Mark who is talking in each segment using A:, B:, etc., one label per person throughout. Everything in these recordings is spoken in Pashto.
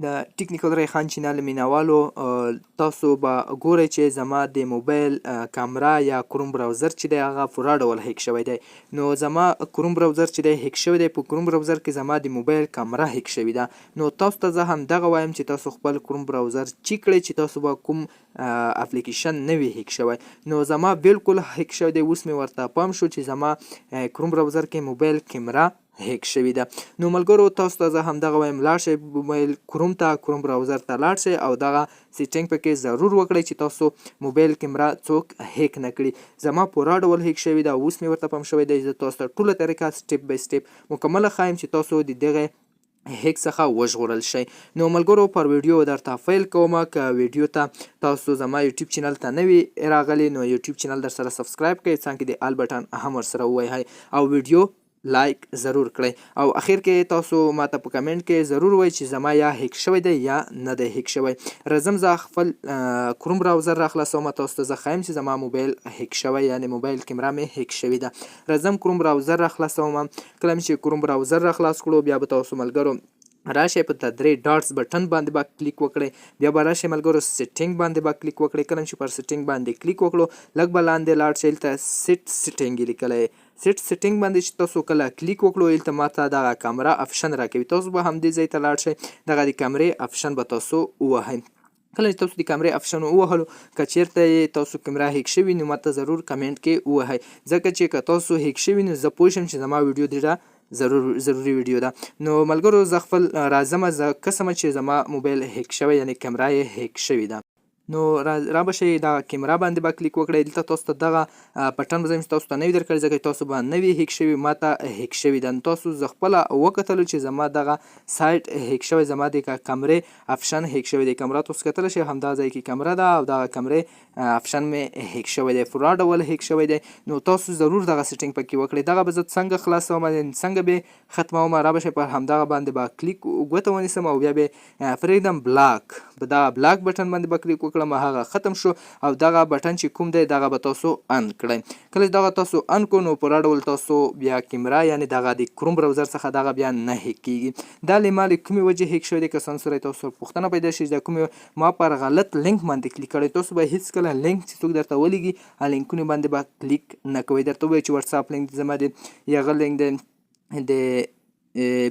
A: د ټیکنیکل ریخان چینل مینوالو، تاسو به ګورئ چې زما د موبایل کامره یا کروم browser چې دی، هغه پوره ډول هیک شوی دی. نو زما کروم browser چې دی، هیک شوی دی. په کروم browser کې زما د موبایل کامره هیک شوې ده. نو تاسو ته زه هم دغه وایم چې تاسو خپل کروم browser چیک کړئ چې تاسو به کوم اپلیکیشن نه وي هیک شوی. نو زما بالکل هیک شوی دی. اوس مې ورته پام شو چې زما کروم browser کې موبایل کیمره هیک شوې ده. نو ملګرو، تاسو ته زه هم دغه وایم، لاړ شئ موبایل کروم ته، کروم browser ته لاړ شئ او دغه setting پکې ضرور وکړئ چې تاسو موبایل کیمره څوک هیک نه کړي. زما پوره ډول هیک شوې ده، اوس مې ورته پام شوی دی. زه تاسو ته ټوله طریقه step by step مکمله ښایم چې تاسو د دغه هیک څخه وژغورل شئ. نو ملګرو، پر ویډیو درته پیل کوم. که ویډیو ته تاسو زما یوټیوب چینل ته نه وي راغلي، نو یوټیوب چینل در سره subscribe کړئ، څنګه د all button هم ورسره ووهئ او ویډیو لایک ضرور کړئ. او اخر کې تاسو ماته په کمنټ کې ضرور وایئ چې زما یا هیک شوی دی یا نه دی هیک شوی. راځم، زه خپل کروم browser را خلاصوم. تاسو ته زه ښایم چې زما موبایل هیک شوی، یعنی موبایل کیمره مې هیک شوې ده. راځم، کروم browser را خلاصوم. کله مې چې کروم browser را خلاص کړو، بیا به تاسو ملګرو راشئ په د درې dots button باندې به کلیک وکړئ. بیا به راشئ ملګرو، setting باندې به کلیک وکړئ. کله چې پر setting باندې کلیک وکړو، لږ به لاندې لاړ شئ، هلته set setting لیکلی. set setting باندې چې تاسو کله کلیک وکړو، هلته ماته دغه کامره option راکوي. تاسو به همدې ځای ته لاړ شئ، دغه د کامرې option به تاسو ووهئ. کله چې تاسو د کامرې option ووهلو، که چیرته تاسو کیمره هیک شوي، نو ماته ضرور کمنټ کې ووهئ، ځکه چې که تاسو هیک شوي، نو زه پوه شم چې زما ویډیو ډیره ضروري ویډیو ده. نو ملګرو، زه خپل راځم، زه قسم چې زما موبایل هیک شوی، یعنی کیمره یې هیک شوې ده. نو را به شئ، دا کیمره باندې به کلیک وکړئ. دلته تاسو ته دغه بټن به چې تاسو ته نه وي درکړی، ځکه تاسو به نه وي هیک شوي، ماته هیک شوي ده. نو تاسو زه خپله وکتلو چې زما دغه سایت هیک شوی، زما د کمرې option هیک شوی دی. کمره تاسو کتلی شئ، همدا ځای کې کمره ده او دغه کمرې option مې هیک شوی دی، پوره ډول هیک شوی دی. نو تاسو ضرور دغه setting پکې وکړئ. دغه به زه څنګه خلاصوم، څنګه به ختموم؟ را به شئ، پر همدغه باندې به کلیک ګوته ونیسم او بیا به پرېږدم block. په دغه block button باندې به کلیک وکړم، هغه ختم شو. او دغه بټن چې کوم دی، دغه به تاسو on کړئ. کله چې دغه تاسو on کو، نو پوره ډول تاسو بیا کیمره، یعنی دغه د کروم browser څخه دغه بیا نه هیک کیږي. دا له ما له کومې وجې هیک شوی دی؟ کسان سره تاسو پوښتنه پیدا شي دا کومې ما پر غلط لینک باندې کلیک کړی. تاسو به هیڅکله لینک چې څوک درته ولیږي، لینکونو باندې به کلیک نه کوئ. درته وایي چې واتساپ لینک زما دی یا غل لینک دی، د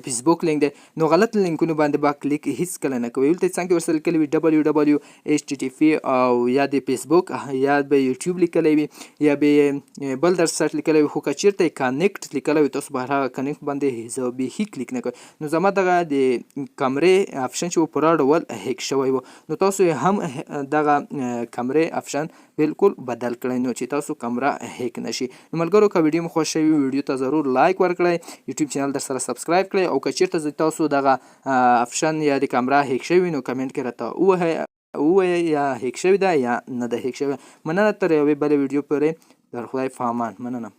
A: فیسبوک لینک دی، نو غلط لینکونو باندې به کلیک هیڅ کله نه کوئ. دلته څنګه ورسره لیکلی وي ww http او یا د فیسبوک یا به یوټیوب لیکلی وي یا به بل در سایت لیکلی وي، خو که چیرته connect لیکلی وي، تاسو به هغه connect باندې زه بیخي کلیک نه کوئ. نو زما دغه د کمرې option چې پوره ډول هیک شوی و، نو تاسو هم دغه کمرې option بالکل بدل کړئ، نو چې تاسو کمره هیک نشي. نو ملګرو، که ویډیو مو خوښ شوي، ویډیو ته ضرور لایک ورکړئ، یوټیوب چینل در سره subscribe کړئ. او که چیرته تاسو دغه option یا د کمره هیک شوي، نو کمنټ کې راته ووایئ یا هیک شوی ده یا نه ده هیک شوی. مننه، تر یوې بلې ویډیو پورې در خدای فامان، مننه.